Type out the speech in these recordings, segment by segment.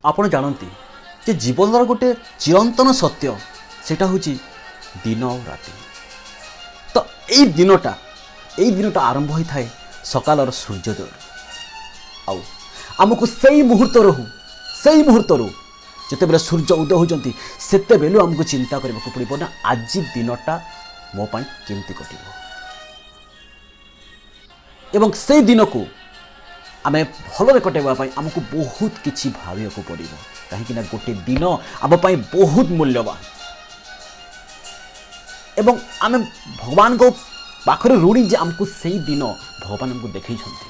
ଆପଣ ଜାଣନ୍ତି ଯେ ଜୀବନର ଗୋଟେ ଚିରନ୍ତନ ସତ୍ୟ, ସେଇଟା ହେଉଛି ଦିନ ଆଉ ରାତି। ତ ଏଇ ଦିନଟା ଆରମ୍ଭ ହୋଇଥାଏ ସକାଳର ସୂର୍ଯ୍ୟୋଦୟରୁ। ଆଉ ଆମକୁ ସେଇ ମୁହୂର୍ତ୍ତରୁ ଯେତେବେଳେ ସୂର୍ଯ୍ୟ ଉଦୟ ହେଉଛନ୍ତି, ସେତେବେଳୁ ଆମକୁ ଚିନ୍ତା କରିବାକୁ ପଡ଼ିବ ନା, ଆଜି ଦିନଟା ମୋ ପାଇଁ କେମିତି କଟିବ। ଏବଂ ସେଇ ଦିନକୁ ଆମେ ଭଲରେ କଟାଇବା ପାଇଁ ଆମକୁ ବହୁତ କିଛି ଭାବିବାକୁ ପଡ଼ିବ, କାହିଁକିନା ଗୋଟେ ଦିନ ଆମ ପାଇଁ ବହୁତ ମୂଲ୍ୟବାନ ଏବଂ ଆମେ ଭଗବାନଙ୍କ ପାଖରେ ଋଣୀ ଯେ ଆମକୁ ସେଇ ଦିନ ଭଗବାନ ଆମକୁ ଦେଖେଇଛନ୍ତି।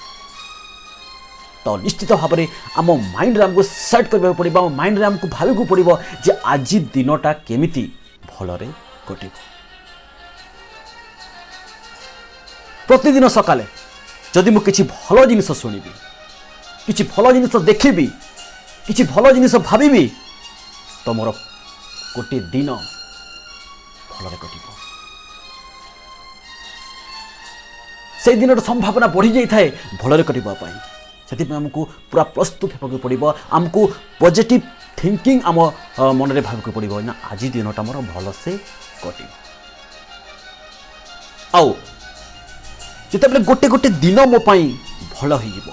ତ ନିଶ୍ଚିତ ଭାବରେ ଆମ ମାଇଣ୍ଡରେ ଆମକୁ ସେଟ୍ କରିବାକୁ ପଡ଼ିବ, ଆମ ମାଇଣ୍ଡରେ ଆମକୁ ଭାବିବାକୁ ପଡ଼ିବ ଯେ ଆଜି ଦିନଟା କେମିତି ଭଲରେ କଟିବ। ପ୍ରତିଦିନ ସକାଳେ ଯଦି ମୁଁ କିଛି ଭଲ ଜିନିଷ ଶୁଣିବି, କିଛି ଭଲ ଜିନିଷ ଦେଖିବି, କିଛି ଭଲ ଜିନିଷ ଭାବିବି, ତ ମୋର ଗୋଟିଏ ଦିନ ଭଲରେ କଟିବ। ସେଇ ଦିନର ସମ୍ଭାବନା ବଢ଼ିଯାଇଥାଏ ଭଲରେ କଟିବା ପାଇଁ। ସେଥିପାଇଁ ଆମକୁ ପୁରା ପ୍ରସ୍ତୁତ ହେବାକୁ ପଡ଼ିବ। ଆମକୁ ପଜିଟିଭ୍ ଥିଙ୍କିଂ ଆମ ମନରେ ଭାବିବାକୁ ପଡ଼ିବ ନା, ଆଜି ଦିନଟା ମୋର ଭଲସେ କଟିବ। ଆଉ ଯେତେବେଳେ ଗୋଟେ ଗୋଟେ ଦିନ ମୋ ପାଇଁ ଭଲ ହେଇଯିବ,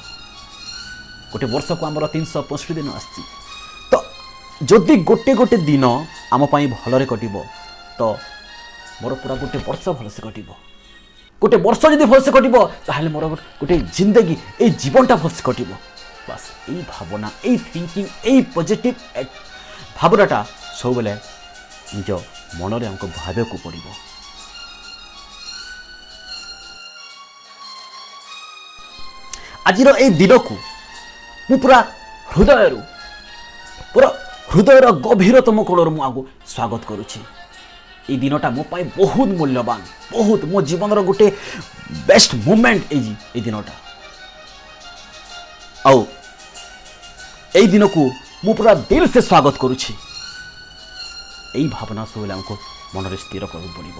ଗୋଟେ ବର୍ଷକୁ ଆମର 365 ଦିନ ଆସିଛି, ତ ଯଦି ଗୋଟେ ଗୋଟେ ଦିନ ଆମ ପାଇଁ ଭଲରେ କଟିବ, ତ ମୋର ପୁରା ଗୋଟେ ବର୍ଷ ଭଲସେ କଟିବ। ଗୋଟେ ବର୍ଷ ଯଦି ଭଲସେ କଟିବ, ତାହେଲେ ମୋର ଗୋଟେ ଜିନ୍ଦଗି, ଏଇ ଜୀବନଟା ଭଲସେ କଟିବ। ବାସ୍, ଏଇ ଭାବନା, ଏଇ ଥିଙ୍କିଂ, ଏଇ ପଜିଟିଭ୍ ଭାବନାଟା ସବୁବେଳେ ନିଜ ମନରେ ଆମକୁ ଭାବିବାକୁ ପଡ଼ିବ। ଆଜିର ଏଇ ଦିନକୁ ମୁଁ ପୁରା ହୃଦୟରୁ, ପୁରା ହୃଦୟର ଗଭୀରତମ କୋଣରୁ ମୁଁ ଆଗକୁ ସ୍ୱାଗତ କରୁଛି। ଏଇ ଦିନଟା ମୋ ପାଇଁ ବହୁତ ମୂଲ୍ୟବାନ, ବହୁତ ମୋ ଜୀବନର ଗୋଟେ ବେଷ୍ଟ ମୁମେଣ୍ଟ ଏଇ ଦିନଟା। ଆଉ ଏଇ ଦିନକୁ ମୁଁ ପୁରା ଦିଲ ସେ ସ୍ୱାଗତ କରୁଛି। ଏଇ ଭାବନା ସବୁବେଳେ ଆମକୁ ମନରେ ସ୍ଥିର କରିବାକୁ ପଡ଼ିବ।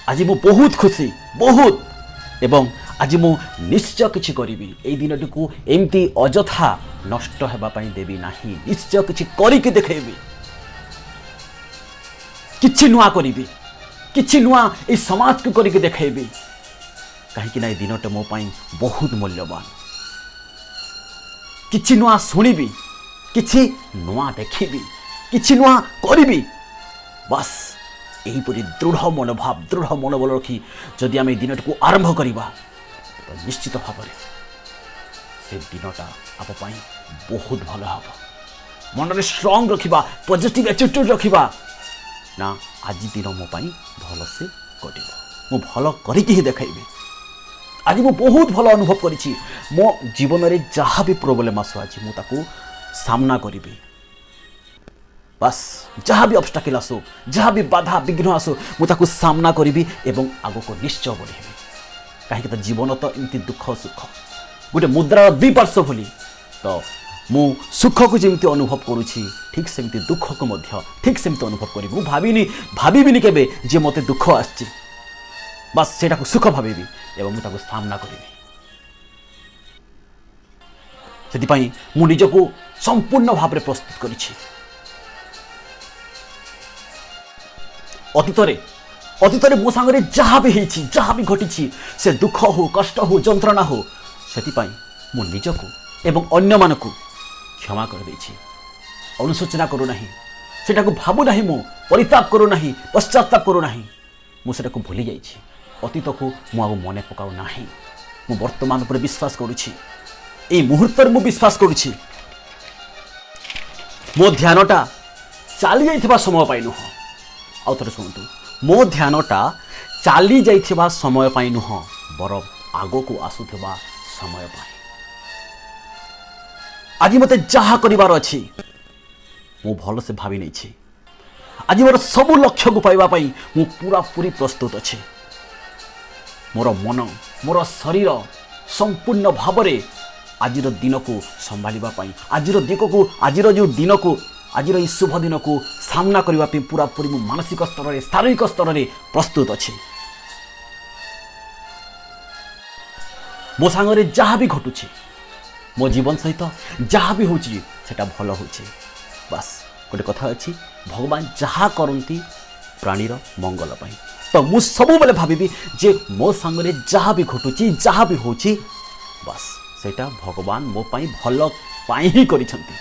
ଆଜି ମୁଁ ବହୁତ ଖୁସି, ବହୁତ, ଏବଂ ଆଜି ମୁଁ ନିଶ୍ଚୟ କିଛି କରିବି। ଏଇ ଦିନଟିକୁ ଏମିତି ଅଯଥା ନଷ୍ଟ ହେବା ପାଇଁ ଦେବି ନାହିଁ। ନିଶ୍ଚୟ କିଛି କରିକି ଦେଖେଇବି, କିଛି ନୂଆ କରିବି, କିଛି ନୂଆ ଏଇ ସମାଜକୁ କରିକି ଦେଖେଇବି, କାହିଁକି ନା ଏଇ ଦିନଟା ମୋ ପାଇଁ ବହୁତ ମୂଲ୍ୟବାନ। କିଛି ନୂଆ ଶୁଣିବି, କିଛି ନୂଆ ଦେଖିବି, କିଛି ନୂଆ କରିବି। ବାସ୍, ଏହିପରି ଦୃଢ଼ ମନୋଭାବ, ଦୃଢ଼ ମନୋବଳ ରଖି ଯଦି ଆମେ ଏଇ ଦିନଟିକୁ ଆରମ୍ଭ କରିବା, ତ ନିଶ୍ଚିତ ଭାବରେ ସେ ଦିନଟା ଆମ ପାଇଁ ବହୁତ ଭଲ ହେବ। ମନରେ ଷ୍ଟ୍ରଙ୍ଗ ରଖିବା, ପଜିଟିଭ୍ ଆଟିଟ୍ୟୁଡ଼ ରଖିବା ନା, ଆଜି ଦିନ ମୋ ପାଇଁ ଭଲସେ କଟିବ, ମୁଁ ଭଲ କରିକି ହିଁ ଦେଖାଇବି। ଆଜି ମୁଁ ବହୁତ ଭଲ ଅନୁଭବ କରିଛି। ମୋ ଜୀବନରେ ଯାହା ବି ପ୍ରୋବ୍ଲେମ୍ ଆସୁ, ଆଜି ମୁଁ ତାକୁ ସାମ୍ନା କରିବି। ବାସ୍, ଯାହା ବି ଅବଷ୍ଟାକିଲ୍ ଆସୁ, ଯାହା ବି ବାଧା ବିଘ୍ନ ଆସୁ, ମୁଁ ତାକୁ ସାମ୍ନା କରିବି ଏବଂ ଆଗକୁ ନିଶ୍ଚୟ ବଢ଼ିବି। କାହିଁକି ତ ଜୀବନ ତ ଏମିତି ଦୁଃଖ ସୁଖ ଗୋଟେ ମୁଦ୍ରାର ଦୁଇ ପାର୍ଶ୍ୱ ଭଳି। ତ ମୁଁ ସୁଖକୁ ଯେମିତି ଅନୁଭବ କରୁଛି, ଠିକ୍ ସେମିତି ଦୁଃଖକୁ ମଧ୍ୟ ଠିକ୍ ସେମିତି ଅନୁଭବ କରିବି। ମୁଁ ଭାବିବିନି କେବେ ଯେ ମୋତେ ଦୁଃଖ ଆସିଛି। ବାସ୍, ସେଇଟାକୁ ସୁଖ ଭାବିବି ଏବଂ ମୁଁ ତାକୁ ସାମ୍ନା କରିବି। ସେଥିପାଇଁ ମୁଁ ନିଜକୁ ସମ୍ପୂର୍ଣ୍ଣ ଭାବରେ ପ୍ରସ୍ତୁତ କରିଛି। ଅତୀତରେ ମୋ ସାଙ୍ଗରେ ଯାହା ବି ହେଇଛି, ଯାହା ବି ଘଟିଛି, ସେ ଦୁଃଖ ହଉ, କଷ୍ଟ ହଉ, ଯନ୍ତ୍ରଣା ହଉ, ସେଥିପାଇଁ ମୁଁ ନିଜକୁ ଏବଂ ଅନ୍ୟମାନଙ୍କୁ କ୍ଷମା କରିଦେଇଛି। ଅନୁଶୋଚନା କରୁନାହିଁ, ସେଟାକୁ ଭାବୁନାହିଁ, ମୁଁ ପରିତାପ କରୁନାହିଁ, ପଶ୍ଚାତାପ କରୁନାହିଁ। ମୁଁ ସେଟାକୁ ଭୁଲି ଯାଇଛି। ଅତୀତକୁ ମୁଁ ଆଉ ମନେ ପକାଉ ନାହିଁ। ମୁଁ ବର୍ତ୍ତମାନ ଉପରେ ବିଶ୍ୱାସ କରୁଛି। ଏଇ ମୁହୂର୍ତ୍ତରେ ମୁଁ ବିଶ୍ୱାସ କରୁଛି। ମୋ ଧ୍ୟାନଟା ଚାଲି ଯାଇଥିବା ସମୟ ପାଇଁ ନୁହଁ। ଆଉ ଥରେ ଶୁଣନ୍ତୁ, ମୋ ଧ୍ୟାନଟା ଚାଲି ଯାଇଥିବା ସମୟ ପାଇଁ ନୁହଁ, ବରଂ ଆଗକୁ ଆସୁଥିବା ସମୟ ପାଇଁ। ଆଜି ମୋତେ ଯାହା କରିବାର ଅଛି, ମୁଁ ଭଲସେ ଭାବି ନେଇଛି। ଆଜି ମୋର ସବୁ ଲକ୍ଷ୍ୟକୁ ପାଇବା ପାଇଁ ମୁଁ ପୁରାପୁରି ପ୍ରସ୍ତୁତ ଅଛି। ମୋର ମନ, ମୋର ଶରୀର ସମ୍ପୂର୍ଣ୍ଣ ଭାବରେ ଆଜିର ଦିନକୁ ସମ୍ଭାଳିବା ପାଇଁ, ଆଜିର ଦିଗକୁ, ଆଜିର ଯେଉଁ ଦିନକୁ, ଆଜିର ଏହି ଶୁଭ ଦିନକୁ ସାମ୍ନା କରିବା ପାଇଁ ପୁରାପୁରି ମୁଁ ମାନସିକ ସ୍ତରରେ, ଶାରୀରିକ ସ୍ତରରେ ପ୍ରସ୍ତୁତ ଅଛି। ମୋ ସାଙ୍ଗରେ ଯାହା ବି ଘଟୁଛି, ମୋ ଜୀବନ ସହିତ ଯାହା ବି ହେଉଛି ସେଟା ଭଲ ହେଉଛି। ବାସ୍ ଗୋଟେ କଥା ଅଛି, ଭଗବାନ ଯାହା କରନ୍ତି ପ୍ରାଣୀର ମଙ୍ଗଳ ପାଇଁ। ତ ମୁଁ ସବୁବେଳେ ଭାବିବି ଯେ ମୋ ସାଙ୍ଗରେ ଯାହା ବି ଘଟୁଛି, ଯାହା ବି ହେଉଛି, ବାସ୍ ସେଇଟା ଭଗବାନ ମୋ ପାଇଁ ଭଲ ପାଇଁ ହିଁ କରିଛନ୍ତି।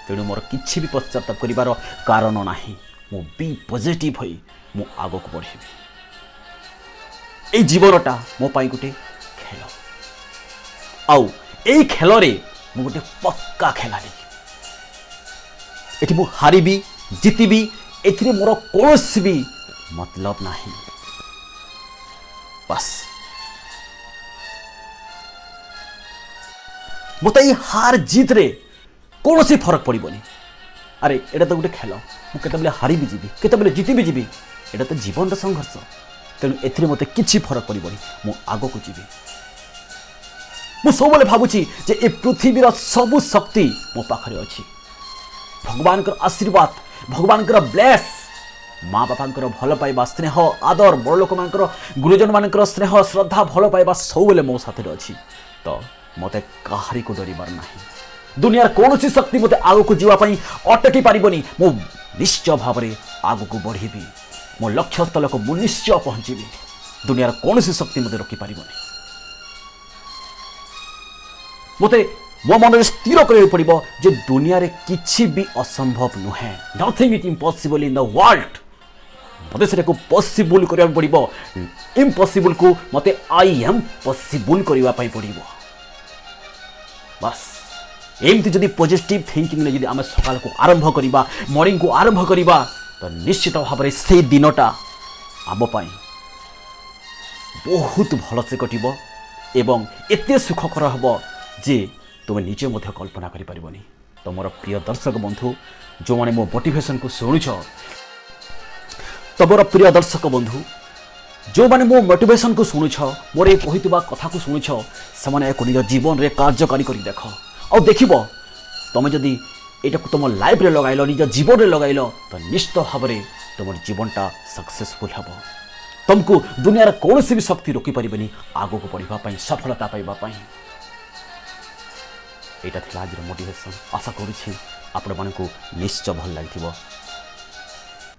ତେଣୁ ମୋର କିଛି ବି ପଶ୍ଚାତାପ କରିବାର କାରଣ ନାହିଁ। ମୁଁ ବି ପଜିଟିଭ୍ ହୋଇ ମୁଁ ଆଗକୁ ବଢ଼ିବି। ଏଇ ଜୀବନଟା ମୋ ପାଇଁ ଗୋଟେ ଖେଳ, ଆଉ ଏଇ ଖେଳରେ ମୁଁ ଗୋଟେ ପକ୍କା ଖେଳାଳି। ଏଠି ମୁଁ ହାରିବି ଜିତିବି ଏଥିରେ ମୋର କୌଣସି ବି ମତଲବ ନାହିଁ। ବାସ୍ ମୋତେ ଏଇ ହାର ଜିତରେ କୌଣସି ଫରକ ପଡ଼ିବନି। ଆରେ ଏଇଟା ତ ଗୋଟେ ଖେଳ, ମୁଁ କେତେବେଳେ ହାରିବି ଯିବି, କେତେବେଳେ ଜିତିବି ଯିବି, ଏଇଟା ତ ଜୀବନର ସଂଘର୍ଷ। ତେଣୁ ଏଥିରେ ମୋତେ କିଛି ଫରକ ପଡ଼ିବନି, ମୁଁ ଆଗକୁ ଯିବି। ମୁଁ ସବୁବେଳେ ଭାବୁଛି ଯେ ଏ ପୃଥିବୀର ସବୁ ଶକ୍ତି ମୋ ପାଖରେ ଅଛି। ଭଗବାନଙ୍କର ଆଶୀର୍ବାଦ, ଭଗବାନଙ୍କର ବ୍ଲେସ୍, ମା ବାପାଙ୍କର ଭଲ ପାଇବା, ସ୍ନେହ ଆଦର, ବଡ଼ ଲୋକମାନଙ୍କର, ଗୁରୁଜନମାନଙ୍କର ସ୍ନେହ ଶ୍ରଦ୍ଧା ଭଲ ପାଇବା ସବୁବେଳେ ମୋ ସାଥିରେ ଅଛି। ତ ମୋତେ କାହାରିକୁ ଡରିବାର ନାହିଁ। ଦୁନିଆର କୌଣସି ଶକ୍ତି ମୋତେ ଆଗକୁ ଯିବା ପାଇଁ ଅଟକି ପାରିବନି। ମୁଁ ନିଶ୍ଚୟ ଭାବରେ ଆଗକୁ ବଢ଼ିବି, ମୋ ଲକ୍ଷ୍ୟସ୍ଥଳକୁ ମୁଁ ନିଶ୍ଚୟ ପହଞ୍ଚିବି। ଦୁନିଆର କୌଣସି ଶକ୍ତି ମୋତେ ରୋକିପାରିବନି। ମୋତେ ମୋ ମନରେ ସ୍ଥିର କରିବାକୁ ପଡ଼ିବ ଯେ ଦୁନିଆରେ କିଛି ବି ଅସମ୍ଭବ ନୁହେଁ। Nothing is impossible in the world. ମୋତେ ସେଟାକୁ ପସିବୁଲ୍ କରିବାକୁ ପଡ଼ିବ। ଇମ୍ପସିବୁଲ୍କୁ ମୋତେ I M possible କରିବା ପାଇଁ ପଡ଼ିବ। ବାସ୍ ଏମିତି ଯଦି ପଜିଟିଭ୍ ଥିଙ୍କିଂରେ ଯଦି ଆମେ ସକାଳକୁ ଆରମ୍ଭ କରିବା, ମର୍ଣ୍ଣିଂକୁ ଆରମ୍ଭ କରିବା, ତ ନିଶ୍ଚିତ ଭାବରେ ସେଇ ଦିନଟା ଆମ ପାଇଁ ବହୁତ ଭଲସେ କଟିବ ଏବଂ ଏତେ ସୁଖକର ହେବ ଯେ ତୁମେ ନିଜେ ମଧ୍ୟ କଳ୍ପନା କରିପାରିବନି। ତ ମୋର ପ୍ରିୟ ଦର୍ଶକ ବନ୍ଧୁ, ଯେଉଁମାନେ ମୋ ମୋଟିଭେସନକୁ ଶୁଣୁଛ, ତ ମୋର ପ୍ରିୟ ଦର୍ଶକ ବନ୍ଧୁ, ଯେଉଁମାନେ ମୋ ମୋଟିଭେସନକୁ ଶୁଣୁଛ, ମୋର ଏ କହିଥିବା କଥାକୁ ଶୁଣୁଛ, ସେମାନେ ଏହାକୁ ନିଜ ଜୀବନରେ କାର୍ଯ୍ୟକାରୀ କରି ଦେଖ। ଆଉ ଦେଖିବ ତୁମେ ଯଦି ଏଇଟାକୁ ତୁମ ଲାଇଫରେ ଲଗାଇଲ, ନିଜ ଜୀବନରେ ଲଗାଇଲ, ତ ନିଶ୍ଚିତ ଭାବରେ ତୁମର ଜୀବନଟା ସକ୍ସେସଫୁଲ୍ ହେବ। ତୁମକୁ ଦୁନିଆର କୌଣସି ବି ଶକ୍ତି ରୋକିପାରିବେନି ଆଗକୁ ବଢ଼ିବା ପାଇଁ, ସଫଳତା ପାଇବା ପାଇଁ। ଏଇଟା ଥିଲା ଆଜିର ମୋଟିଭେସନ୍। ଆଶା କରୁଛି ଆପଣମାନଙ୍କୁ ନିଶ୍ଚୟ ଭଲ ଲାଗିଥିବ।